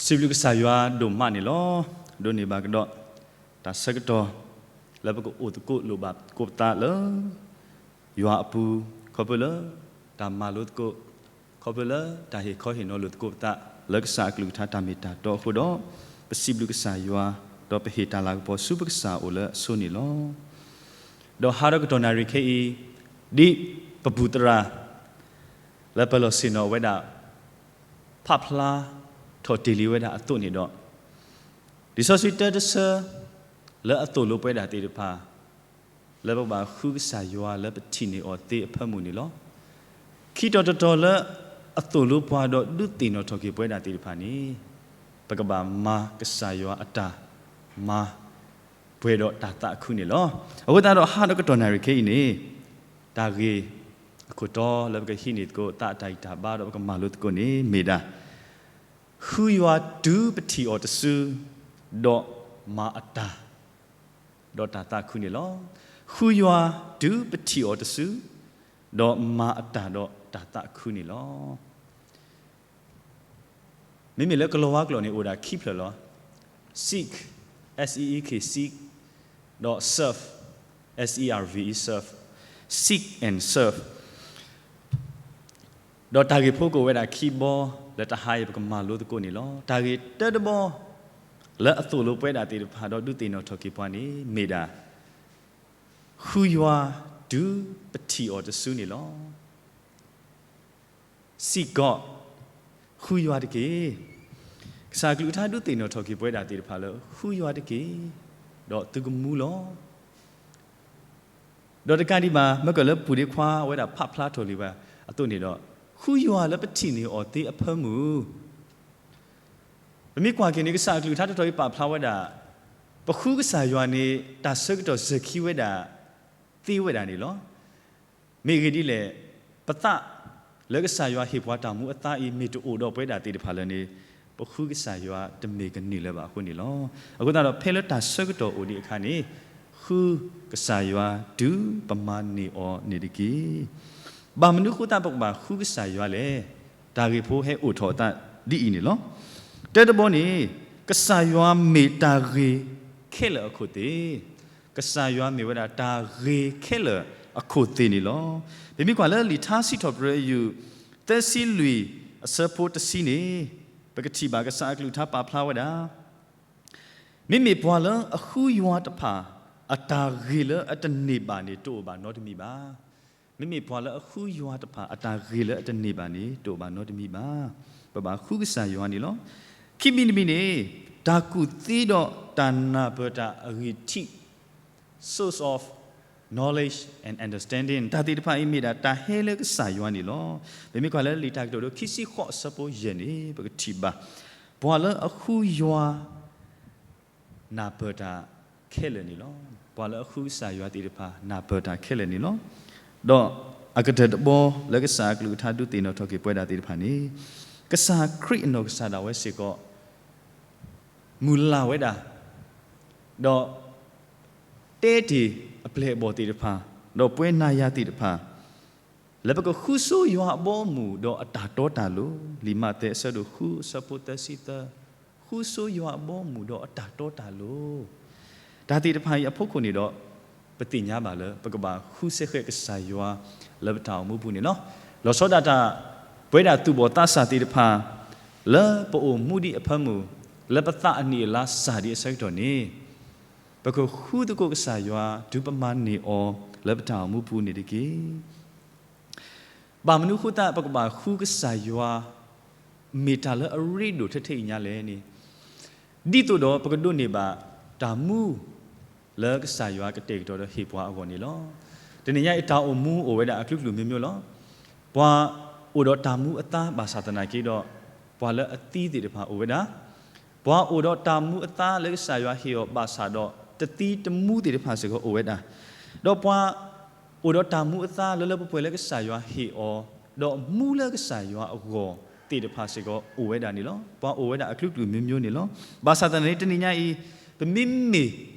စံးဘျုးကစၢ်ယွၤဒိၣ်မးန့ၣ်လီၤ. ဒိးန့ၢ်ဘၣ်ကဒီး တၢ်ဆၢကတီၢ် လၢပကအိၣ်သကိးလိၣ်ဘၣ်သကိးပသးလၢ ယွၤအပူၤ, ခီဖျိလၢ တၢ်မၤလိသကိး, ခီဖျိလၢတၢ်ဟ့ၣ်ခီဟ့ၣ်နီၤလိာ်သကိးပသး လၢကစၢ်အကလုၢ်ကထါတၢ်မ့ၢ်တၢ်တီအဃိဒီး, ပစံးဘျုးကစၢ်ယွၤ, ဒီးပဟ့ၣ်တၢ်လၤကပီၤဆူပကစၢ်အအိၣ်လၢအဆိန့ၣ်လီၤ. ဒီးဟါဒီးကတီၢ်နၣ်ရံၣ်ခဲအံၤ, ဒ်ပပူၤသရၣ် လၢပလီၢ်ဆ့ၣ်နီၤဝဲဒၣ် ဖးဖျါထီၣ်တ့ၢ်လံဝဲဒၣ်အသိးန့ၣ်ဒီး, လံာ်စီဆှံတၢတဆၢ လၢအသိၣ်လိပှၤဒၣ်သ့ၣ်တဖၣ် လၢပကဘၣ်ဃုကစၢ်ယွၤလၢပထံၣ်န့ၢ်အီၤသ့အဖၢမုၢ်န့ၣ်လီၤ. ခံတီၤတတီၤလၢအသိၣ်လိပှၤဒီးဒုးသ့ၣ်နီၣ်ထီၣ်က့ၤပှၤဒၣ်သ့ၣ်တဖၣ်န့ၣ်, ပကဘၣ်မၤကစၢ်ယွၤအတၢ်မၤ ပှဲၤဒီးတၢ်သးခုန့ၣ်လီၤ. အဃိသတးဒီးဟါဒီးကတီၢ်နၣ်ရံၣ်ခဲအံၤန့ၣ်, တၢ်ဂ့ၢ်အခိၣ်တီလၢပကဟံးန့ၢ်သကိးသးအတၢ်ဂံၢ်တၢ်ဘါဒီးပကမၤလိသကိးန့ၣ်မ့ၢ်ဒၣ်, ဃုယွၤတုၤပထံၣ်အီၤတစု, ဒီးမၤအတၢ် ဒီးတၢ်သးခုန့ၣ်လီၤ. ဃုယွၤတုၤပထံၣ်အီၤတစု, ဒီးမၤအတၢ်ဒီးတၢ်သးခုန့ၣ်လီၤ. မ့မ့ၢ်လၢကလီၤဝါကျိာ်န့ၣ်အိၣ်ဒၣ်ခံဖျၢၣ်လီၤ. Seek, S E E K, seek, ဒီး serve, S E R V E, serve, seek and serve. ဒီးတၢ်ဂ့ၢ်ဖိကအိၣ်ဝဲဒၣ်ခံဘီ လၢတဟါအံၤပကမၤလိသကိးန့ၣ်လီၤ. တၢ်ဂ့ၢ်တၢတဘီ လၢအသိၣ်လိပှၤဒၣ်သ့ၣ်တဖၣ်ဒီးဒုးသ့ၣ်နီၣ်ထီၣ်က့ၤပှၤန့ၣ်မ့ၢ်ဒၣ်, ဃုယွၤတုၤပထံၣ်အီၤတစုန့ၣ်လီၤ. Seek God, ဃုယွၤတက့ၢ်. ကစၢ်အကလုၢ်ကထါဒုးသ့ၣ်နီၣ်ထီၣ်က့ၤပှၤဒၣ်သ့ၣ်တဖၣ်လၢ ဃုယွၤတက့ၢ်, ဒီးသုကမူလီၤ. ဒီးတကးဒံးဘၣ် မ့ၢ်ကလၢပူၤဒ့ခွါဝဲဒၣ်ဖးဖျါထီၣ်လံဝဲအသိးန့ၣ်ဒီး, ဃုယွၤလၢပထံၣ်န့ၢ်အီၤသ့အဖၢမုၢ် ပမ့ၢ်ကွၢ်က့ၤန့ၣ် ကစၢ်အကလုၢ်ကထါတတီၤအံၤပာ်ဖျါဝဲဒၣ်, ပဃုကစၢ်ယွၤန့ၣ် တၢ်ဆၢကတီၢ်စၢၤခံဝဲဒၣ် သ့ဝဲဒၣ်န့ၣ်လီၤ. မ့ၢ်ဂ့ၢ်ဒ်လဲၣ်, ပသးလၢကစၢ်ယွၤဟ့ၣ်ပှၤတၢ်မူအသါအံၤ မ့ၢ်တအိၣ်ဒီးပဝဲဒၣ်သ့ၣ်တဖၣ်လၢၤန့ၣ်, ပဃုကစၢ်ယွၤတမ့ၢ်ကန့ၢ်လၢၤဘၣ်အဃိန့ၣ်လီၤ. အဃိသတးဒီး ဖဲလၢတၢ်ဆၢကတီၢ်အိၣ်ဒံးအခါန့ၣ်, ဃုကစၢ်ယွၤတုၤပမၤန့ၢ်အီၤန့ၣ်တက့ၢ်. ဘၣ်မနုၤဃိသတးပကဘၣ်ဃုကစၢ်ယွၤလဲၣ်. တၢ်ဂ့ၢ်ဖိဟဲအိၣ်ထီၣ်အသးဒ်အံၤန့ၣ်လီၤ. တၢတဘီန့ၣ်, ကစၢ်ယွၤမ့ၢ်တၢ်ဂ့ၤခဲလၢာ်အခိၣ်သ့ၣ်, ကစၢ်ယွၤမ့ၢ်ဝဲဒၣ်တၢ်ဂ့ၤခဲလၢာ်အခိၣ်သ့ၣ်န့ၣ်လီၤ. ပမ့ၢ်ကွၢ်လၢလံာ်ထါစံးထီၣ်ပတြၢၤယုၢ် သၢဆံလွံၢ်အဆၢဖိတဆံန့ၣ်, ပကထံၣ်ဘၣ်ကစၢ်အကလုၢ်ကထါပာ်ဖျါဝဲဒၣ်, မ့မ့ၢ်ပှၤလၢအဃုယွၤတဖၣ် အတၢ်ဂ့ၤလၢအတန့ၢ်ဘၣ်န့ၣ် တအိၣ်ဘၣ်နီတမံၤဘၣ်. မ့မ့ၢ်ပှၤလၢအဃုယွၤတဖၣ် အတၢ်ဂ့ၤလၢအတန့ၢ်ဘၣ်န့ၣ် တအိၣ်ဘၣ်နီတမံၤဘၣ်. ပဘၣ်ဃုကစၢ်ယွၤန့ၣ်လီၤ. ခံမံၤတမံၤန့ၣ်, တၢ်ကူၣ်သ့ဒီးတၢ်နၢ်ပၢၢ်တၢ်အဂံၢ်ထံး, source of knowledge and understanding, တၢ်သ့ၣ်တဖၣ်အံၤ မ့ၢ်ဒၣ်တၢ်ဟဲလၢကစၢ်ယွၤန့ၣ်လီၤ. ပမ့ၢ်ကွၢ်လၢလံာ်တၢ်ကတိၤဒိ ခံဆံဃိးအဆၢဖိယဲၢ်န့ၣ် ပကထံၣ်ဘၣ်, ပှၤလၢအဃုယွၤ နၢ်ပၢၢ်တၢ်ခဲလၢာ်န့ၣ်လီၤ. ပှၤလၢအဃုကစၢ်ယွၤသ့ၣ်တဖၣ် နၢ်ပၢၢ်တၢ်ခဲလၢာ်န့ၣ်လီၤ. ဒီးအကတၢၢ်တဘီလၢကစၢ်အကလုၢ်ကထါဒုးသ့ၣ်နီၣ်ထီၣ်က့ၤပဝဲဒၣ်သ့ၣ်တဖၣ်န့ၣ်, ကစၢ်ခရံာ်အနီၢ်ကစၢ်ဒၣ်ဝဲစ့ၢ်ကီး မုၢ်လၢ်ဝဲဒၣ်, ဒီး တဲတ့ၢ်အပျဲၢ်အဘီၣ်သ့ၣ်တဖၣ်, ဒီးပဝဲနၤယၤသ့ၣ်တဖၣ် လၢပကဃုဆိယွၤအဘီအမုၢ်ဒီးအတၢ်တီတၢ်လိၤ, လံာ်မးသဲအဆၢဒိၣ်ဃုအဆၢဖိသၢဆံသၢ, ဃုဆိယွၤအဘီအမုၢ်ဒီးအတၢ်တီတၢ်လိၤ. တၢ်သ့ၣ်တဖၣ်အံၤအဖီခိၣ်န့ၣ်ဒီး, ပသ့ၣ်ညါဘၣ်လၢပကဘၣ်ဃုစဲဃဲးကစၢ်ယွၤလၢပတၢ်အိၣ်မူပူၤန့ၣ်လီၤ. လီၤဆီဒၣ်တၢ် ပဝဲဒၣ်သူၣ်ဘီၣ်သးစၢ်သ့ၣ်တဖၣ် လၢပအိၣ်မူဒံးအဖၢမုၢ်, လၢပသးအနံၣ်အလါစၢ်ဒံးအဆၢကတီၢ်န့ၣ်, ပကဃုသကိးကစၢ်ယွၤ တုၤပမၤန့ၢ်အီၤလၢပတၢ်အိၣ်မူပူၤန့ၣ်တက့ၢ်. ဘၣ်မနုၤဃိသတးပကဘၣ်ဃုကစၢ်ယွၤ မ့ၢ်တၢ်လၢအရ့ဒိၣ်ထဲထဲအံၤညါလဲၣ်န့ၣ်, ဒ်သိးဒီးပကဒိးန့ၢ်ဘၣ်တၢ်မူ လၢကစၢ်ယွၤကတဲာ်ကတီၤဒီးဟ့ၣ်ပှၤအဂီၢ်န့ၣ်လီၤ. တနံၤညါအံၤတၢ်အိၣ်မူအိၣ်ဝဲဒၣ်အကလုာ်ကလုာ်မျိုးမျိုးလီၤ. ပှၤအိၣ်ဒီးတၢ်မူအသါဘၣ်ဆၣ်သနာ်က့ဒီး, ပှၤလၢအသံသ့ၣ်တဖၣ်အိၣ်ဝဲဒၣ်, ပှၤအိၣ်ဒီးတၢ်မူအသါလၢကစၢ်ယွၤဟ့ၣ်အီၤဘၣ်ဆၣ်ဒီးတသံတမူသ့ၣ်တဖၣ်စ့ၢ်ကီးအိၣ်ဝဲဒၣ်, ဒီးပှၤ အိၣ်ဒီးတၢ်မူအသါလၢလၢပှဲၤပှဲၤလၢကစၢ်ယွၤဟ့ၣ်အီၤ, ဒီးမူလၢကစၢ်ယွၤအဂီၢ်သ့ၣ်တဖၣ်စ့ၢ်ကီးအိၣ်ဝဲဒၣ်န့ၣ်လီၤ. ပှၤအိၣ်ဝဲဒၣ်အကလုာ်ကလုာ်မျိုးမျိုးန့ၣ်လီၤ. ဘၣ်ဆၣ်သနာ်က့တနံၤညါအံၤ, ပမ့မ့ၢ်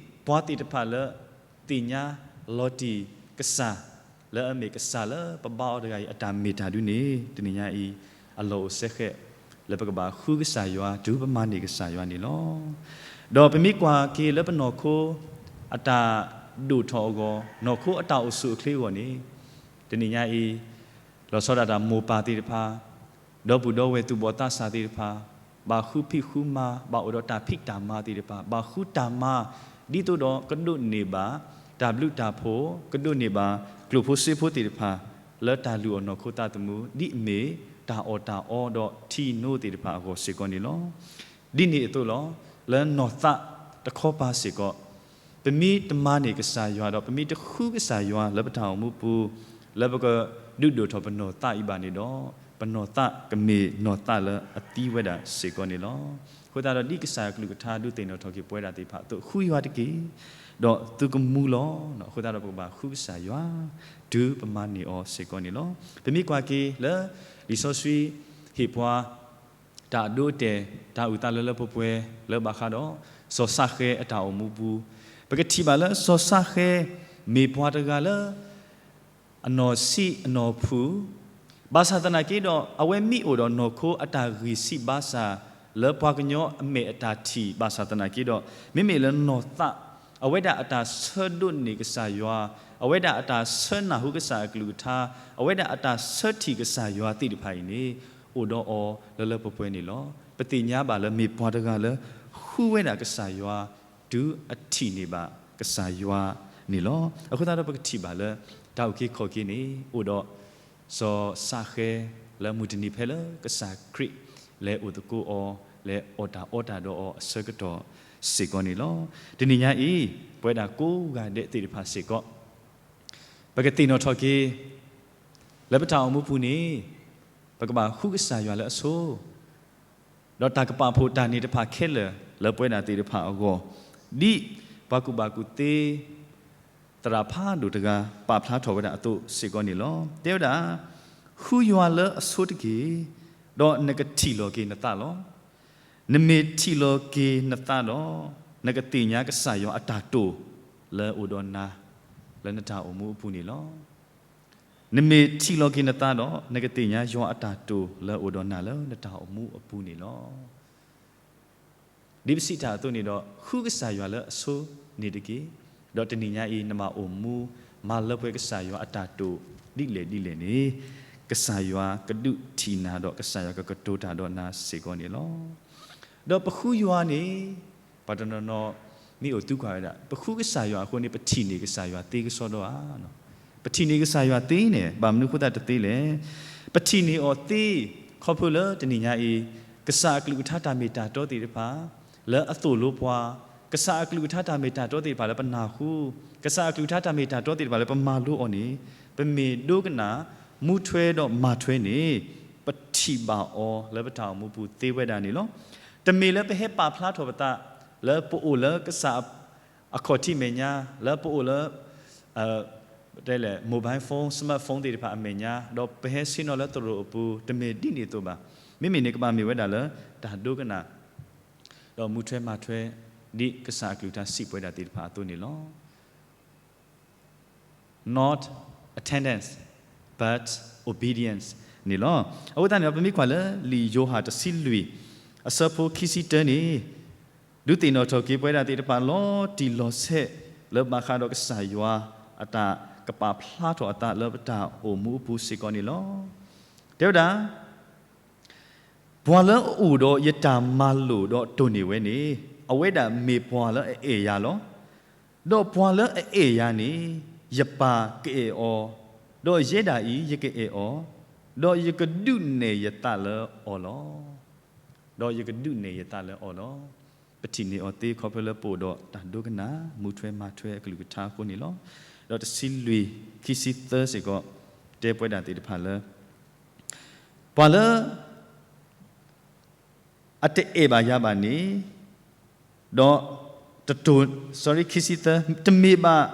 ပှၤသ့ၣ်တဖၣ်လၢသ့ၣ်ညါလီၤတံၢ်ကစၢ်, လၢအမ့ၢ်ကစၢ်လၢပဘါအီၤတဂၤအံၤအတၢ်မ့ၢ်တၢ်ဒ်န့ၣ်, တနံၤညါအံၤအလီၢ်အိၣ်စဲဃဲး လၢပကဘၣ်ဃုကစၢ်ယွၤ တုၤပမၤန့ၢ်ကစၢ်ယွၤန့ၣ်လီၤ. ဒီးပမ့ၢ်ကွၢ်က့ၤလၢပနီၢ်ခိ အတၢ်ဒိၣ်ထီၣ်အဂီၢ်, နီၢ်ခိအတၢ်အိၣ်ဆူၣ်အိၣ်ချ့အဂီၢ်န့ၣ်, တနံၤညါအံၤ, လီၤဆီဒၣ်တၢ်မိၢ်ပၢ်သ့ၣ်တဖၣ်, ဒီပုၢ်ဒီဝဲၢ်သူၣ်ဘီၣ်သးစၢ်သ့ၣ်တဖၣ်, ဘၣ်ဃုဖံးဃုမၤ, ဘၣ်အိၣ်ဒီးတၢ်ဖံးတၢ်မၤသ့ၣ်တဖၣ်, ဘၣ်ဃုတၢ်မၤ, ဒ်သိးဒီးကဒိးန့ၢ်ဘၣ် တၢ်ဘျုးတၢ်ဖှိၣ်, ကဒိးန့ၢ်ဘၣ် ကျိၣ်ဖိစ့ဖိသ့ၣ်တဖၣ် လၢတၢ်လုၢ်အီၣ်နီၢ်ခိသးသမူ, ဒ်အမ့ၢ်တၢ်အီၣ်တၢ်အီဒီးထံၣ်နိသ့ၣ်တဖၣ်အဂီၢ်စ့ၢ်ကီးန့ၣ်လီၤ. ဒ်န့ၣ်အသိးလီၤ, လၢနီၢ်သးတခီပၤစ့ၢ်ကီး, ပမ့ၢ်တမၤန့ၢ်ကစၢ်ယွၤဒီး ပမ့ၢ်တဃုကစၢ်ယွၤလၢပတၢ်အိၣ်မူပူၤ, လၢပကဒုးဒိၣ်ထီၣ်ပနီၢ်သးအံၤဘၣ်န့ၣ်ဒီး, ပနီၢ်သးကမ့ၢ်နီၢ်သးလၢအသံဝဲဒၣ်စ့ၢ်ကီးန့ၣ်လီၤ. အဃိသတးဒီး ဒ်ကစၢ်ယွၤကလုၢ်ကထါဒုးသ့ၣ်နီၣ်ထီၣ်က့ၤပဝဲဒၣ်သ့ၣ်တဖၣ်အသိး, ဃုယွၤတက့ၢ်, ဒီးသုကမူလီၤ. အဃိသတးဒီး ပကဘၣ်ဃုကစၢ်ယွၤ တုၤပမၤန့ၢ်အီၤစ့ၢ်ကီးန့ၣ်လီၤ. ပမ့ၢ်ကွၢ်က့ၤလၢ လံာ်စီဆှံဟ့ၣ်ပှၤ တၢ်အဒိအတဲာ် တၢ်အုၣ်သးလၢလၢပှဲၤပှဲၤလၢဘၣ်ဃးဒီး စီၤၡဃဲအတၢ်အိၣ်မူပူၤ, ပကထံၣ်ဘၣ်လၢစီၤၡဃဲ မ့ၢ်ပှၤတဂၤလၢ အနီၢ်ဆံးအနီၢ်ဖုၣ်, ဘၣ်ဆၣ်သနာ်က့ဒီး အဝဲမ့ၢ်အိၣ်ဒီးနီၢ်ခိအတၢ်ဂံၢ်ဆံးဘါစၢ် လၢပှၤကညီအမဲာ်အတၢ်ထံၣ် ဘၣ်ဆၣ်သနာ်က့ဒီး မ့မ့ၢ်လၢနီၢ်သး အဝဲဒၣ်အတၢ်ဆၢဒိးန့ၢ်ကစၢ်ယွၤ, အဝဲဒၣ်အတၢ်ဆၢနၢ်ဟူကစၢ်အကလုၢ်ကထါ, အဝဲဒၣ်အတၢ်ဆၢထံၣ်ကစၢ်ယွၤသ့ၣ်တဖၣ်အံၤန့ၣ် အိၣ်ဒီးအီၤလၢလၢပှဲၤပှဲၤန့ၣ်လီၤ. ပသ့ၣ်ညါဘၣ်လၢမ့ၢ်ပှၤတဂၤလၢ ဃုဝဲဒၣ်ကစၢ်ယွၤ တုၤအထံၣ်န့ၢ်ဘၣ်ကစၢ်ယွၤန့ၣ်လီၤ. အဃိသတးဒီးပကထံၣ်ဘၣ်လၢ တၢ်အုၣ်က့ၤခီၣ်က့ၤန့ၣ် အိၣ်ဒီး စီၤၡဃဲ လၢမုၢ်တနံၤဖဲလၢကစၢ်ခရံာ် လဲၤအိၣ်သကိးအီၤ လဲၤအီၣ်တၢ်အီတၢ်ဒီးအီၤအဆၢကတီၢ်စ့ၢ်ကီးန့ၣ်လီၤ. တနံၤညါအံၤ ပဝဲဒၣ်ကိးဂၤဒဲးသ့ၣ်တဖၣ်စ့ၢ်ကီး ပကသ့ၣ်နီၣ်ထီၣ်က့ၤ လၢပတၢ်အိၣ်မူပူၤန့ၣ် ပကဘၣ်ဃုကစၢ်ယွၤလၢအဆိ ဒီးတၢ်ကပာ်ဖှိၣ်တၢ်န့ၣ်တဖၣ်ခဲလၢာ်လၢပဝဲဒၣ်သ့ၣ်တဖၣ်အဂီၢ်, ဒ်ပှၤကူၣ်ဘၣ်ကူၣ်သ့ သရၣ်ဖးဒိၣ်တဂၤ ပာ်ဖျါထီၣ်ဝဲဒၣ်အသိးစ့ၢ်ကီးန့ၣ်လီၤ. တဲဝဲဒၣ်, ဃုယွၤလၢအဆိတက့ၢ်, ဒီးနကထံၣ်လီၤက့ၤနသးလီၤ. နမ့ၢ်ထံၣ်လီၤက့ၤနသးဒီး နကသ့ၣ်ညါကစၢ်ယွၤအတၢ်တိာ်လၢအအိၣ်ဒီးနၤ လၢနတၢ်အိၣ်မူအပူၤန့ၣ်လီၤ. နမ့ၢ်ထံၣ်လီၤက့ၤနသးဒီး နကသ့ၣ်ညါယွၤအတၢ်တိာ်လၢအအိၣ်ဒီးနၤလၢနတၢ်အိၣ်မူအပူၤန့ၣ်လီၤ. ဒ်ပစံးတၢ်အသိးန့ၣ်ဒီး ဃုကစၢ်ယွၤလၢအဆိန့ၣ်တက့ၢ်. ဒီးတနံၤညါအံၤ နဘၣ်အိၣ်မူ မၤလၢပှဲၤကစၢ်ယွၤအတၢ်တိာ်ဒ်လဲၣ်ဒ်လဲၣ်န့ၣ်, ကစၢ်ယွၤကဒုးထံၣ်နၤဒီးကစၢ်ယွၤကကတိၤတၢ်ဒီးနၤစ့ၢ်ကီးန့ၣ်လီၤ. ဒီးပဃုယွၤန့ၣ် ပှၤတနီၤနီၤ မ့ၢ်အိၣ်သံကွၢ်ဝဲဒၣ် ပဃုကစၢ်ယွၤအဃိန့ၣ် ပထံၣ်န့ၢ်ကစၢ်ယွၤသ့ကစီဒီဧါ. ပထံၣ်န့ၢ်ကစၢ်ယွၤသ့န့ၣ် ဘၣ်မနုၤအဃိသတးတသ့လဲၣ်. ပထံၣ်န့ၢ်အီၤသ့ ခီဖျိလၢတနံၤညါအံၤ ကစၢ်အကလုၢ်ကထါတၢ်မ့ၢ်တၢ်တီသ့ၣ်တဖၣ် လၢအသိၣ်လိပှၤ, ကစၢ်အကလုၢ်ကထါတၢ်မ့ၢ်တၢ်တီသ့ၣ်တဖၣ်လၢပနၢ်ဟူ, ကစၢ်အကလုၢ်ကထါတၢ်မ့ၢ်တၢ်တီသ့ၣ်တဖၣ်လၢပမၤလိအီၤန့ၣ် ပမ့ၢ်ဒိကနၣ် မူထွဲဒီးမၤထွဲန့ၣ် ပထံၣ်ဘၣ်အီၤလၢပတၢ်အိၣ်မူပူၤသ့ဝဲဒၣ်န့ၣ်လီၤ. တမ့ၢ်လၢပဟဲပာ်ဖျါထီၣ်ပသး လၢပအိၣ်လၢကစၢ်အခီၣ်ထံးမဲာ်ညါ, လၢပအိၣ်လၢ တဲလဲၣ် mobile phone, smartphone သ့ၣ်တဖၣ်အမဲာ်ညါ, ဒီးပဟဲဆ့ၣ်နီၤလၢသရိာ်အပူၤ, တမ့ၢ်ဒ်န့ၣ်အသိးဘၣ်. မ့မ့ၢ်န့ၣ် ကဘၣ်မ့ၢ်ဝဲဒၣ်လၢ တၢ်ဒိကနၣ် ဒီးမူထွဲမၤထွဲ ဒ်ကစၢ်အကလုၢ်ကထါစံးပဝဲဒၣ်သ့ၣ်တဖၣ်အသိးန့ၣ်လီၤ. Not attendance, but obedience န့ၣ်လီၤ. အဃိသတးန့ၣ်ဒီး ပမ့ၢ်ကွၢ်လၢလံာ်ယိၤဟၣ်တဆံလွံၢ် အဆၢဖိခံဆံတၢန့ၣ်, ဒုးသ့ၣ်နီၣ်ထီၣ်က့ၤပဝဲဒၣ်သ့ၣ်တဖၣ်လီၤတံၢ်လီၤဆဲး လၢဘၣ်ဃးဒီးကစၢ်ယွၤအတၢ်ကပာ်ဖျါထီၣ်အသးလၢပတၢ်အိၣ်မူအပူၤစ့ၢ်ကီးန့ၣ်လီၤ. တဲဝဲဒၣ် ပှၤလၢအအိၣ်ဒီးယတၢ်မၤလိာ်ဒီးတိၢ်န့ၢ်ဝဲန့ၣ်, အဝဲဒၣ်မ့ၢ်ပှၤလၢအအဲၣ်ယၤလီၤ. ဒီးပှၤလၢအအဲၣ်ယၤန့ၣ်, ယပၢ်ကအဲၣ်အီၤ, ဒီးယဲဒၣ်အံၤယကအဲၣ်အီၤ, ဒီးယကဒုးနဲၣ်ယသးလၢအီၤလီၤ. ဒီးယကဒုးနဲၣ်ယသးလၢအီၤလီၤ. ပထံၣ်န့ၢ်အီၤသ့ခီဖျိလၢပအိၣ်ဒီးတၢ်ဒိကနၣ် မူထွဲမၤထွဲအကလုၢ်ကထါအဃိန့ၣ်လီၤ. ဒီးတဆံလွံၢ် ခံဆံသၢစ့ၢ်ကီး တဲပဝဲဒၣ်သ့ၣ်တဖၣ်လၢ ပှၤလၢ အတအဲၣ်ဘၣ်ယၤဘၣ်န့ၣ်, ဒီး တတိၢ်, sorry, ခံဆံသၢ, တမ့ၢ်ဘၣ်,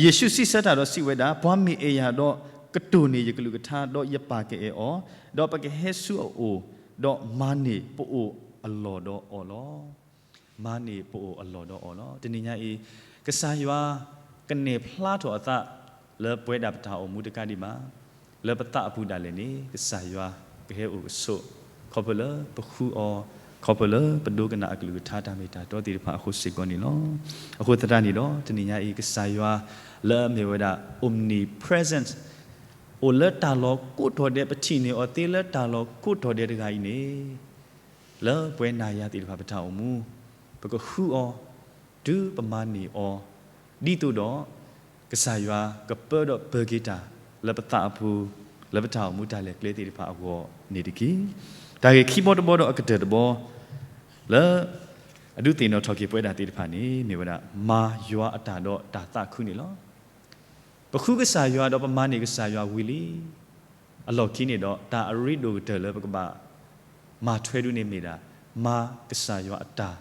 ယ့ၣ်ၡူးစံးဆၢတၢ်ဒီးစံးဝဲဒၣ်, ပှၤမ့ၢ်အဲၣ်ယၤဒီး ကတိၢ်န့ၢ်ယကလုၢ်ကထါ, ဒီးယပၢ်ကအဲၣ်အီၤ, ဒီးပကဟဲဆူအအိၣ်, ဒီးမၤန့ၢ်ပအိၣ်အလီၢ်ဒီးအီၤလီၤ. မၤန့ၢ်ပအိၣ်အလီၢ်ဒီးအီၤလီၤ. တနံၤညါအံၤ, ကစၢ်ယွၤကနဲၣ်ဖျါထီၣ်အသးလၢပဝဲဒၣ်ပတၢ်အိၣ်မူတကးဒံးဘၣ်, လၢပသးအပူၤဒၣ်လဲာ်န့ၣ် ကစၢ်ယွၤကဟဲအိၣ်ကဆိး ခီဖျိလၢပဃုအီၤ, ခီဖျိလၢပဒိကနၣ်အကလုၢ်ကထါတၢ်မ့ၢ်တၢ်တီသ့ၣ်တဖၣ်အဃိစ့ၢ်ကီးန့ၣ်လီၤ. အဃိသတးန့ၣ်ဒီး တနံၤညါအံၤ ကစၢ်ယွၤလၢအမ့ၢ်ဝဲဒၣ် omnipresent အိၣ်လၢတၢ်လီၢ်ကိးတီၤဒဲး ပထံၣ်န့ၢ်အီၤသ့လၢတၢ်လီၢ်ကိးတီၤဒဲးတဂၤအံၤန့ၣ် လၢပဝဲနၤယၤသ့ၣ်တဖၣ်ပတၢ်အိၣ်မူ ပကဃုအီၤ တုၤပမၤန့ၢ်အီၤ ဒ်သိးဒီး ကစၢ်ယွၤကပၢဒီးပၢၤက့ၤတၢ်လၢပသးအပူၤ လၢပတၢ်အိၣ်မူတၢ်လဲၤကျဲသ့ၣ်တဖၣ်အဂီၢ်န့ၣ်တက့ၢ်. တၢ်ဂ့ၢ်ခံဘီတဘီဒီးအကတၢၢ်တဘီ လၢအဒုးသ့ၣ်နီၣ်ထီၣ်က့ၤပဝဲဒၣ်သ့ၣ်တဖၣ်န့ၣ် မ့ၢ်ဝဲဒၣ် မၤယွၤအတၢ်ဒီးတၢ်သးခုန့ၣ်လီၤ. ပဃုကစၢ်ယွၤဒီးပမၤန့ၢ်ကစၢ်ယွၤဝံၤလံ အလီၢ်ခံန့ၣ်ဒီး တၢ်အရ့ဒိၣ်ကတၢၢ်လၢပကဘၣ်မၤထွဲဒုးန့ၣ်မ့ၢ်ဒၣ် မၤကစၢ်ယွၤအတၢ်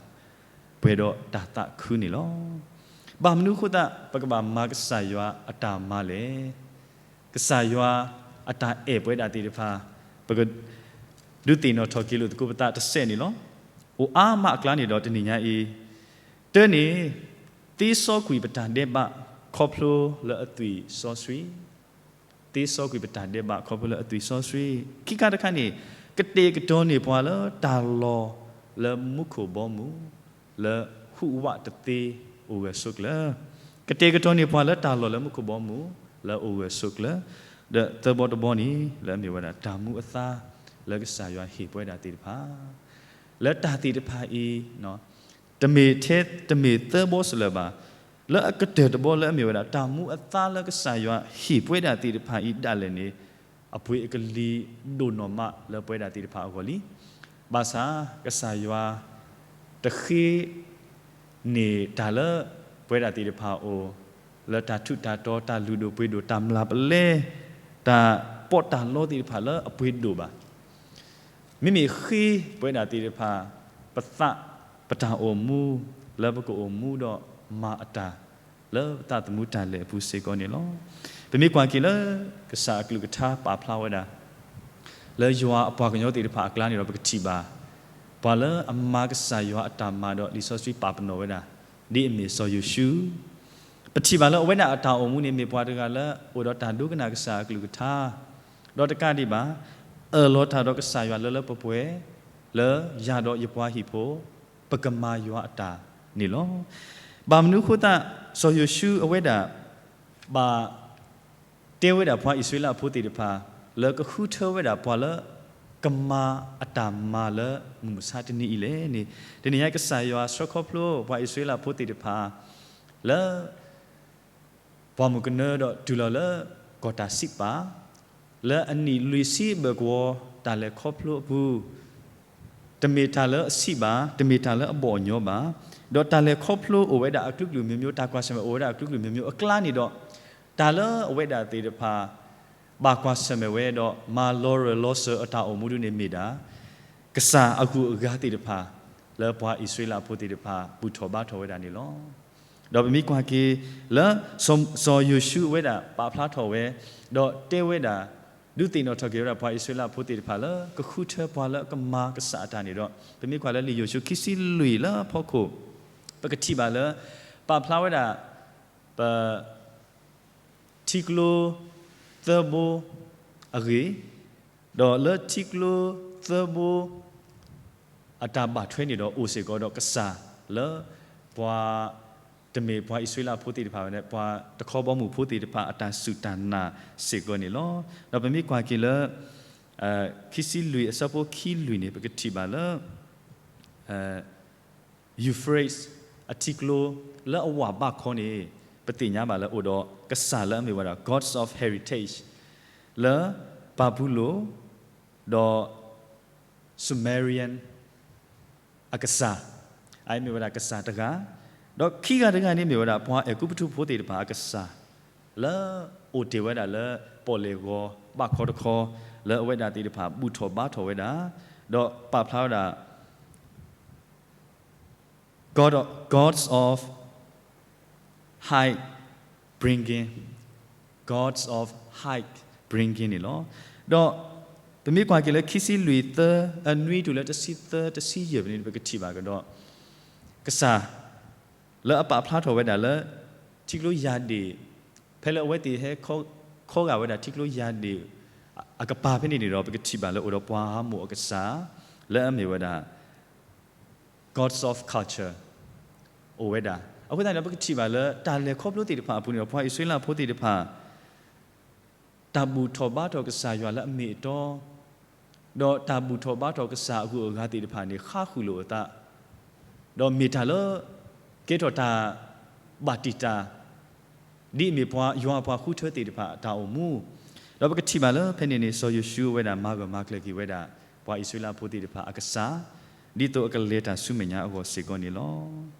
ပှဲၤဒီးတၢ်သးခုန့ၣ်လီၤ. ဘၣ်မနုၤအဃိသတး ပကဘၣ်မၤကစၢ်ယွၤအတၢ်မၤလဲၣ်. ကစၢ်ယွၤအတၢ်အဲၣ်ပဝဲဒၣ်သ့ၣ်တဖၣ် ပကဒုးသ့ၣ်နီၣ်ထီၣ်က့ၤလိာ်သကိးပသးတစဲးန့ၣ်လီၤ. အိၣ်အါမးအကျါန့ၣ်ဒီးတနံၤညါအံၤ တၢ်န့ၣ် သ့စီကွံာ်ပတၢ်ဒဲးဘး ခီဖျိလၢအသွံၣ်စီဆှံ သ့စီကွံာ်ပတၢ်ဒဲးဘးခီဖျိလၢအသွံၣ်စီဆှံ, ခံခါတခါန့ၣ် ကတဲာ်ကတီၤန့ၢ်ပှၤလၢတၢ်လီၢ်လၢမူခိၣ်ဘီမုၢ် လၢဟူးဝးတသ့အိၣ်ဂၢၢ်ဆိးကျၢၤ, ကတဲာ်ကတီၤန့ၢ်ပှၤလၢတၢ်လီၢ်လၢမူခိၣ်ဘီမုၢ် လၢအိၣ်ဂၢၢ်ဆိးကျၢၤ, ဒီးသၢဘီတဘီန့ၣ် လၢအမ့ၢ်ဝဲဒၣ်တၢ်မူအသါ လၢကစၢ်ယွၤဟ့ၣ်ပဝဲဒၣ်သ့ၣ်တဖၣ် လၢတၢ်သ့ၣ်တဖၣ်အံၤ တမ့ၢ်ထဲ တမ့ၢ်သၢဘီစလၢၤဘၣ်, လၢအကတၢၢ်တဘီလၢအမ့ၢ်ဝဲဒၣ် တၢ်မူအသါလၢကစၢ်ယွၤဟ့ၣ်ပဝဲဒၣ်သ့ၣ်တဖၣ်အံၤဒၣ်လဲာ်န့ၣ် အပှ့ၤအကလံၤဒိၣ်နီၢ်မးလၢပဝဲဒၣ်သ့ၣ်တဖၣ်အဂီၢ်လံ. ဘၣ်ဆၣ် ကစၢ်ယွၤတဃ့ န့ၢ်တၢ်လၢပဝဲဒၣ်သ့ၣ်တဖၣ်အအိၣ် လၢတၢ်ထူးတၢ်တီၤ တၢ်လုၢ်ဒိၣ်ပှ့ၤဒိၣ် တၢ်မျၢ်ပလဲ တၢ်ပီးတၢ်လီသ့ၣ်တဖၣ်လၢအပှ့ၤဒိၣ်ဘၣ်. မ့မ့ၢ်ဃ့ပဝဲဒၣ်သ့ၣ်တဖၣ် ပသး ပတၢ်အိၣ်မူ လၢပကအိၣ်မူဒီးမၤအတၢ် လၢပသးသမူတၢ်လဲၤအပူၤစ့ၢ်ကီးန့ၣ်လီၤ. ပမ့ၢ်ကွၢ်က့ၤလၢ ကစၢ်အကလုၢ်ကထါပာ်ဖျါဝဲဒၣ် လၢယွၤအပှၤကညီသ့ၣ်တဖၣ်အကျါန့ၣ်ဒီး ပကထံၣ်ဘၣ် ပှၤလၢအမၤကစၢ်ယွၤအတၢ်မၤဒီးလံာ်စီဆှံပာ်ပနီၣ်ဝဲဒၣ် ဒ်အမ့ၢ်စီၤယိၤၡူ ပထံၣ်ဘၣ်လၢအဝဲဒၣ်အတၢ်အိၣ်မူန့ၣ် မ့ၢ်ပှၤတဂၤလၢ အိၣ်ဒီးတၢ်ဒိကနၣ်ကစၢ်အကလုၢ်ကထါ ဒီးတကးဒံးဘၣ် အၢၣ်လီၤတၢ်ဒီးကစၢ်ယွၤလၢလၢပှဲၤပှဲၤ လၢယၤဒီးယပှၤဟံၣ်ဖိ ပကမၤယွၤအတၢ်န့ၣ်လီၤ. ဘၣ်မနုၤအဃိသတး စီၤယိၤၡူအဝဲဒၣ် ဘၣ် တဲဝဲဒၣ်ပှၤအံၣ်စရ့လးဖိသ့ၣ်တဖၣ် လၢကဃုထၢဝဲဒၣ်ပှၤလၢ ကမၤအတၢ်မၤလၢမုၢ်မဆါတနံၤအံၤလဲၣ်န့ၣ် တနံၤညါကစၢ်ယွၤဆှၢခီဖျိပှၤအံၣ်စရ့လးဖိသ့ၣ်တဖၣ် လၢ ပှၢ်မုၢ်ကနၢဒီးတုၤလီၤလၢကီၢ်တၢ်စံးပာ် လၢအနံၣ်လွံၢ်ဆံဘၢၣ်ကဝီၤ တၢ်လဲၤခီဖျိအပူၤ တမ့ၢ်တၢ်လၢအဆံးဘၣ်, တမ့ၢ်တၢ်လၢအဘီၣ်အညီဘၣ်, ဒီးတၢ်လဲၤခီဖျိအိၣ်ဝဲဒၣ်အကလုာ်ကလုာ်မျိုးမျိုး, တၢ်ကွၢ်ဆၢၣ်မဲာ်အိၣ်ဝဲဒၣ်အကလုာ်ကလုာ်မျိုးမျိုးအကျါန့ၣ်ဒီး, တၢ်လၢအဝဲဒၣ်သ့ၣ်တဖၣ် ဘၣ်ကွၢ်ဆၢၣ်မဲာ်ဝဲဒီးမၤလီၤရၢၢ်လီၤစၢၤအတၢ်အိၣ်မူဒ်န့ၣ်မ့ၢ်ဒၣ် ကစၢ်အဂုၤအဂၤသ့ၣ်တဖၣ် လၢပှၤအံၣ်စရ့လးဖိသ့ၣ်တဖၣ် ဘူၣ်ထီၣ်ဘါထီၣ်ဝဲဒၣ်န့ၣ်လီၤ. ဒီးပမ့ၢ်ကွၢ်က့ၤလၢ စီၤယိၤၡူအဝဲဒၣ်ပာ်ဖျါထီၣ်ဝဲ, ဒီးတဲဝဲဒၣ် ဒုးသ့ၣ်နီၣ်ထီၣ်က့ၤဝဲဒၣ်ပှၤအံၣ်စရ့လးဖိသ့ၣ်တဖၣ်လၢ ကဃုထၢပှၤလၢကမၤကစၢ်အတၢ်န့ၣ်ဒီး ပမ့ၢ်ကွၢ်လၢလံာ်ယိၤၡူခံဆံလွံၢ်လၢအဖီခိၣ် ပကထံၣ်ဘၣ်လၢ ပာ်ဖျါဝဲဒၣ် ပ ထံကျိသၢဘိအဂ့ၢ်, ဒီးလၢထံကျိသၢဘိ အတၢ်ဘၣ်ထွဲန့ၣ်ဒီးအိၣ်စ့ၢ်ကီးဒီးကစၢ်လၢ ပှၤ တမ့ၢ်ပှၤအံၣ်စရ့လးဖိသ့ၣ်တဖၣ်ဝဲန့ၣ် ပှၤတခီဘီမုၢ်ဖိသ့ၣ်တဖၣ်အတၢ်စူၢ်တၢ်နာ်စ့ၢ်ကီးန့ၣ်လီၤ. ဒီးပမ့ၢ်ကွၢ်က့ၤလၢ ခံဆံလွံၢ်အဆၢဖိခံလွံၢ်န့ၣ် ပကထံၣ်ဘၣ်လၢ Euphrates အထံကျိလၢအဝၢ်ဘၣ်ခီန့ၣ် ပသ့ၣ်ညါဘၣ်လၢအိၣ်ဒီးကစၢ်လၢအမ့ၢ်ဝဲဒၣ် gods of heritage လၢ ဘၤဘူလိၣ် ဒီး Sumerian အကစၢ်, အမ့ၢ်ဝဲဒၣ်ကစၢ်တဂၤ, ဒီးခံဂၤတဂၤန့ၣ်မ့ၢ်ဝဲဒၣ်ပှၤအဲၤကူပတူးဖိသ့ၣ်တဖၣ်အကစၢ် လၢအိၣ်တ့ၢ်ဝဲဒၣ်လၢပီၣ်လဲၣ်ဂီၤဘၣ်ခီတခီ, လၢအဝဲဒၣ်သ့ၣ်တဖၣ်ဘူၣ်ထီၣ်ဘါထီၣ်ဝဲဒၣ်, ဒီးပာ်ဖျါဝဲဒၣ် God, gods of high bringing, gods of high bringing န့ၣ်လီၤ. ဒီးပမ့ၢ်ကွၢ်က့ၤလၢခံဆံလွံၢ်သၢ အနွံတုၤလၢတဆံသၢ တဆံယဲၢ်ဖဲန့ၣ် ပကထံၣ်ဘၣ်ကဒီး ကစၢ် လၢအပာ်ဖျါထီၣ်ဝဲဒၣ်လၢ ထံကျိယၤဒ့ၣ်, ဖဲလၢအဝဲသ့ၣ်ဟဲခီဂာ်ဝဲဒၣ်ထံကျိယၤဒ့ၣ် အကပၤဖဲန့ၣ်န့ၣ်ဒီး ပကထံၣ်ဘၣ်လၢအိၣ်ဒီးပှၤဟးမိၣ်အကစၢ် လၢအမ့ၢ်ဝဲဒၣ် gods of culture အိၣ်ဝဲဒၣ်. အဃိသတးန့ၣ်ဒီး ပကထံၣ်ဘၣ်လၢတၢ်လဲၤခီဖျိသ့ၣ်တဖၣ်အပူၤန့ၣ်ဒီး ပှၤအံၣ်စရ့လးဖိသ့ၣ်တဖၣ် တၢ်ဘူၣ်ထီၣ်ဘါထီၣ်ကစၢ်ယွၤလၢအမ့ၢ်အတီ, ဒီးတၢ်ဘူၣ်ထီၣ်ဘါထီၣ်ကစၢ်အဂုၤအဂၤသ့ၣ်တဖၣ်န့ၣ် ဃါဃုာ်လိာ်အသး, ဒီးမ့ၢ်တၢ်လၢ ကဲထီၣ်တၢ်ဘၣ်တံာ်တာ် ဒ်အမ့ၢ်ပှၤယွၤအပှၤဃုထၢသ့ၣ်တဖၣ်အတၢ်အိၣ်မူ, ဒီးပကထံၣ်ဘၣ်လၢဖဲန့ၣ်န့ၣ် စီၤယိၤၡူအဝဲဒၣ်မၤဂၢၢ်မၤကျၢၤက့ၤဝဲဒၣ် ပှၤအံၣ်စရ့လးဖိသ့ၣ်တဖၣ်အကစၢ်, ဒ်သိးအကလဲၤတၢ်ဆူမဲာ်ညါအဂီၢ်စ့ၢ်ကီးန့ၣ်လီ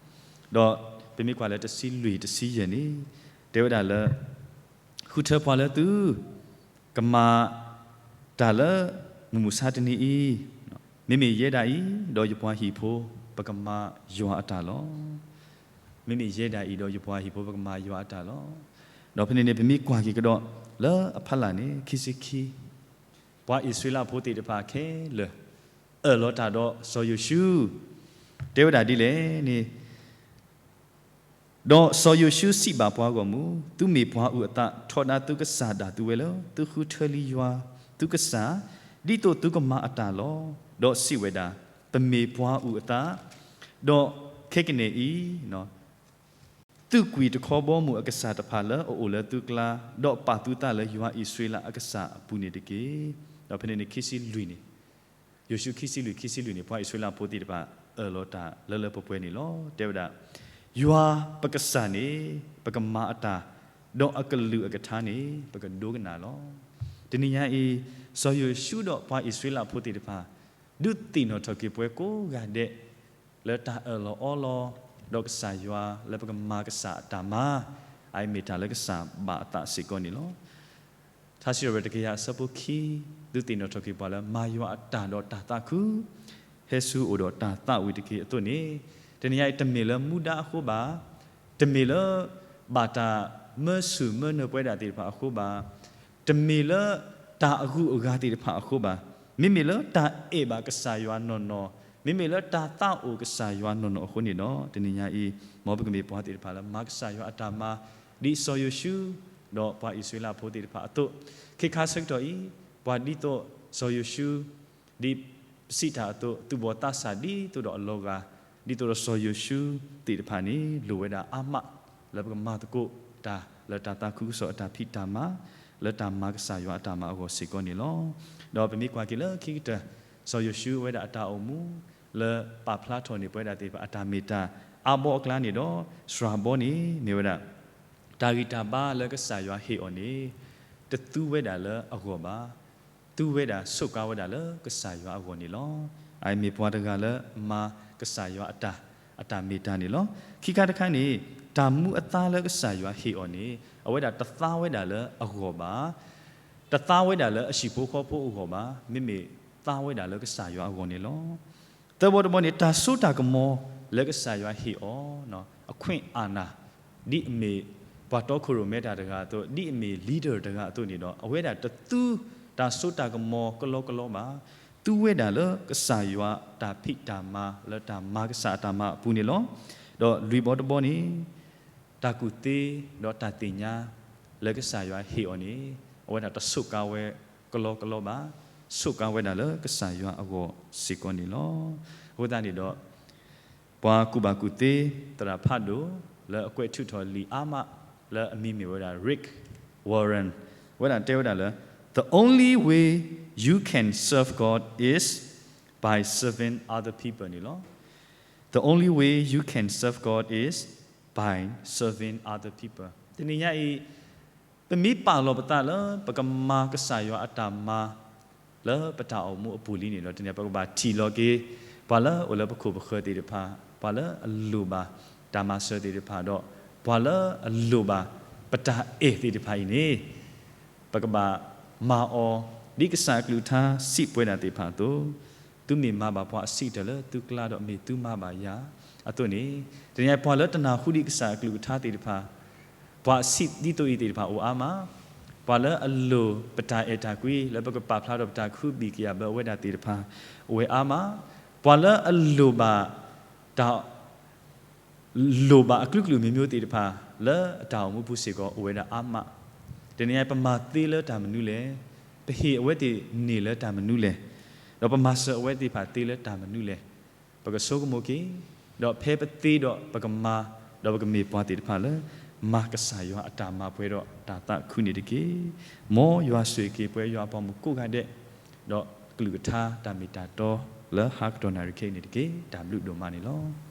ၤ. ဒီးပမ့ၢ်ကွၢ်လၢတဆံလွံၢ်တဆံယဲၢ်န့ၣ် တဲဝဲဒၣ်လၢ ဃုထၢပှၤလၢသု ကမၤတၢ်လၢမုၢ်မဆါတနံၤအံၤ, မ့မ့ၢ်ယဲဒၣ်အံၤ ဒီးယပှၤဟံၣ်ဖိ ပကမၤယွၤအတၢ်လီၤ. မ့မ့ၢ်ယဲဒၣ်အံၤ ဒီးယပှၤဟံၣ်ဖိ ပကမၤယွၤအတၢ်လီၤ. ဒီးဖဲန့ၣ်န့ၣ် ပမ့ၢ်ကွၢ်က့ၤကဒီး လၢအဖီလာ်န့ၣ် ခံဆံခံ ပှၤအံၣ်စရ့လးဖိသ့ၣ်တဖၣ်ခဲလၢာ် အၢၣ်လီၤတၢ်ဒီးစီၤယိၤၡူ, တဲဝဲဒၣ်ဒ်လဲၣ်န့ၣ်, ဒီးစီၤယိၤၡူစံးဘၣ်ပှၤဂီၢ်မုၢ်, သုမ့ၢ်ပှၤအုၣ်အသး, ထီဒါသုကစၢ်ဒၣ်သုဝဲလၢ သုဃုထၢလံယွၤသုကစၢ်, ဒ်သိးသုကမၤအတၢ်လီၤ. ဒီးစံးဝဲဒၣ်, ပမ့ၢ်ပှၤအုၣ်အသး, ဒီးခဲကနံၣ်အံၤ သုးကွံာ်တခီဘီမုၢ်အကစၢ်တဖၣ်လၢအအိၣ်လၢသုကျါ, ဒီးပာ်သုသးလၢယွၤအံၣ်စရ့လးအကစၢ်အပူၤန့ၣ်တက့ၢ်. ဒီးဖဲန့ၣ်န့ၣ် ခံဆံလွံၢ်န့ၣ်, ယိၤၡူခံဆံလွံၢ် ခံဆံလွံၢ်န့ၣ် ပှၤအံၣ်စရ့လးဖိသ့ၣ်တဖၣ် အၢၣ်လီၤတၢ်လၢလၢပှဲၤပှဲၤန့ၣ်လီၤ. တဲဝဲဒၣ်, ယွၤပကစၢ်န့ၣ် ပကမၤအတၢ်, ဒီးအကလုၢ်အကထါန့ၣ် ပကဒိကနၣ်လီၤ. တနံၤညါအံၤ စီၤယိၤၡူဒီးပှၤအံၣ်စရ့လးဖိသ့ၣ်တဖၣ် ဒုးသ့ၣ်နီၣ်ထီၣ်က့ၤပှၤကိးဂၤဒဲး လၢတၢ်အၢၣ်လီၤအီလီၤ ဒီးကစၢ်ယွၤလၢပကမၤကစၢ်အတၢ်မၤ, အအံၤမ့ၢ်တၢ်လၢကစၢ်ဘၣ်အသးစ့ၢ်ကီးန့ၣ်လီၤ. ထါစံးထီၣ်ပတြၢၤတကယၤအဆၢဖိခံ, ဒုးသ့ၣ်နီၣ်ထီၣ်က့ၤပှၤလၢမၤယွၤအတၢ်ဒီးတၢ်သးခု, ဟဲဆူအအိၣ်ဒီးတၢ်သးဝံၣ်တက့ၢ်အသိးန့ၣ်, တနံၤညါအံၤတမ့ၢ်လၢမူဒါအဃိဘၣ်, တမ့ၢ်လၢ ဘၣ်တၢ်မၢဆူၣ်မၢနၢၤပဝဲဒၣ်သ့ၣ်တဖၣ်အဃိဘၣ်, တမ့ၢ်လၢတၢ်အဂုၤအဂၤသ့ၣ်တဖၣ်အဃိဘၣ်, မ့မ့ၢ်လၢတၢ်အဲၣ်ဘၣ်ကစၢ်ယွၤနီၢ်နီၢ်, မ့မ့ၢ်လၢတၢ်သးအိၣ်ကစၢ်ယွၤနီၢ်နီၢ်အဃိန့ၣ်ဒီး တနံၤညါအံၤ မ်ပကမ့ၢ်ပှၤသ့ၣ်တဖၣ်လၢမၤကစၢ်ယွၤအတၢ်မၤ, ဒ်စီၤယိၤၡူ ဒီးပှၤအံၣ်စရ့လးဖိသ့ၣ်တဖၣ်အသိး, ခဲခါဆၢကတီၢ်အံၤ ပှၤဒ်သိးစီၤယိၤၡူ ဒ်ပစံးတၢ်အသိး သူၣ်ဘီၣ်သးစၢ်ဒ်သိးဒီးအလီၤဂာ်, ဒ်သိးဒီးစီၤယိၤၡူသ့ၣ်တဖၣ်န့ၣ် လိၣ်ဝဲဒၣ်အါမး လၢပကမၤသကိးတၢ်လၢတၢ်သးခုကစီၣ်အတၢ်ဖံးတၢ်မၤ, လၢတၢ်မၤကစၢ်ယွၤအတၢ်မၤအဂီၢ်စ့ၢ်ကီးန့ၣ်လီၤ. ဒီးပမ့ၢ်ကွၢ်က့ၤလၢခံကတၢၢ် စီၤယိၤၡူဝဲဒၣ်အတၢ်အိၣ်မူ လၢပာ်ဖျါထီၣ်န့ၢ်ပဝဲဒၣ်သ့ၣ်တဖၣ်အတၢ်မ့ၢ်တၢ်အါဘီအကျါန့ၣ်ဒီး စှၤဘီန့ၣ် မ့ၢ်ဝဲဒၣ် တၢ်ဂံၢ်တၢ်ဘါလၢကစၢ်ယွၤဟ့ၣ်အီၤန့ၣ် တသူဝဲဒၣ်လၢအဂီၢ်ဘၣ်. သူဝဲဒၣ်ဆိးကါဝဲဒၣ်လၢကစၢ်ယွၤအဂီၢ်န့ၣ်လီၤ. အမ့ၢ်ပှၤတဂၤလၢမၤကစၢ်ယွၤအတၢ် အတၢ်မ့ၢ်တၢ်န့ၣ်လီၤ. ခံခါတခါန့ၣ် တၢ်မူအသါလၢကစၢ်ယွၤဟ့ၣ်အီၤန့ၣ် အဝဲဒၣ်တသါဝဲဒၣ်လၢအဂီၢ်ဘၣ်. တသါဝဲဒၣ်လၢအဟံၣ်ဖိဃီဖိအဂီၢ်ဘၣ်. မ့မ့ၢ်သါဝဲဒၣ်လၢကစၢ်ယွၤအဂီၢ်န့ၣ်လီၤ. သၢဘီတဘီန့ၣ် တၢ်စိတၢ်ကမီၤလၢကစၢ်ယွၤဟ့ၣ်အီၤ, အခွင့်အာဏာ ဒ်အမ့ၢ်ပှၤတီခိၣ်ရိၣ်မဲတၢ်တဂၤအသိး, ဒ်အမ့ၢ် leader တဂၤအသိးန့ၣ်ဒီး အဝဲဒၣ်တသူတၢ်စိတၢ်ကမီၤကလီကလီဘၣ်. သူဝဲဒၣ်လၢကစၢ်ယွၤတၢ်ဖံးတၢ်မၤ လၢတၢ်မၤကစၢ်အတၢ်မၤအပူၤန့ၣ်လီၤ. ဒီးလွံၢ်ဘီတဘီန့ၣ် တၢ်ကူၣ်သ့ဒီးတၢ်သ့ၣ်ညါလၢကစၢ်ယွၤဟ့ၣ်အီၤန့ၣ် အဝဲဒၣ်တဆိးကါဝဲကလီကလီဘၣ်. ဆိးကါဝဲဒၣ်လၢကစၢ်ယွၤအဂီၢ်စ့ၢ်ကီးန့ၣ်လီၤ. အဃိသတးန့ၣ်ဒီး ပှၤကူၣ်ဘၣ်ကူၣ်သ့ သရၣ်ဖးဒိၣ် လၢအကွဲးထုးထီၣ်လံာ်အါမး လၢအမံၤမ့ၢ်ဝဲဒၣ် Rick Warren ဝဲဒၣ်တဲဝဲဒၣ်လၢ The only way you can serve God is by serving other people န့ၣ်လီၤ. The only way you can serve God is by serving other people. တနံၤညါအံၤ ပမ့ၢ်ပာ်လီၤပသးလၢ ပကမၤကစၢ်ယွၤအတၢ်မၤ လၢပတၢ်အိၣ်မူအပူၤလံန့ၣ်ဒီး တနံၤပကဘၣ်ထံၣ်လီၤက့ၤ ပှၤလၢအိၣ်လၢပခိၣ်ပဃၢၤသ့ၣ်တဖၣ်, ပှၤလၢအလိၣ်ဘၣ်တၢ်မၤစၢၤသ့ၣ်တဖၣ်ဒီး ပှၤလၢအလိၣ်ဘၣ်ပတၢ်အဲၣ်သ့ၣ်တဖၣ်အံၤန့ၣ် ပကဘၣ်မၤအီၤ ဒ်ကစၢ်အကလုၢ်ကထါစံးပဝဲဒၣ်သ့ၣ်တဖၣ်အသိး, သုမ့ၢ်မၤဘၣ်ပှၤအဆံးကတၢၢ်လၢသုကျါဒီး မ့ၢ်သုမၤဘၣ်ယၤအသိးန့ၣ်, တနံၤညါပှၤလၢတနၢ်ဟူဒံးကစၢ်အကလုၢ်ကထါသ့ၣ်တဖၣ်, ပှၤအဆံးဒ်သိးအံၤသ့ၣ်တဖၣ်အိၣ်အါမး, ပှၤလၢအလိၣ်ပတၢ်အဲၣ်တၢ်ကွံ လၢပကပာ်ဖျါထီၣ်ပတၢ်ခုဘံၣ်ကယၤဘၢအဝဲဒၣ်သ့ၣ်တဖၣ် အိၣ်ဝဲအါမး, ပှၤလၢအလိၣ်ဘၣ်တၢ် လိၣ်ဘၣ်အကလုာ်ကလုာ်မံၤမံၤသ့ၣ်တဖၣ် လၢအတၢ်အိၣ်မူပူၤစ့ၢ်ကီး အိၣ်ဝဲဒၣ်အါမး, တနံၤညါပမၤသ့လၢတၢ်မနုၤလဲၣ်, ပဟ့ၣ်အဝဲသ့ၣ်န့ၢ်လၢတၢ်မနုၤလဲၣ်, ဒီးပမၤစၢၤအဝဲသ့ၣ်တဖၣ်သ့လၢတၢ်မနုၤလဲၣ်. ပကဆိကမိၣ်က့ၤ, ဒီးဖဲပသ့ဒီးပကမၤ, ဒီးပကမ့ၢ်ပှၤသ့ၣ်တဖၣ်လၢ မၤကစၢ်ယွၤအတၢ်မၤပှဲၤဒီးတၢ်သးခုန့ၣ်တက့ၢ်. မ်ယွၤဆိၣ်ဂ့ၤက့ၤပဝဲယွၤအပှၤမုၣ်ကိးဂၤဒဲး, ဒီးကလုၢ်ကထါတၢ်မ့ၢ်တၢ်တီလၢဟါကတီၢ်နၣ်ရံၣ်ခဲအံၤန့ၣ်တက့ၢ်. တၢ်ဘျုးဒိၣ်မးန့ၣ်လီၤ.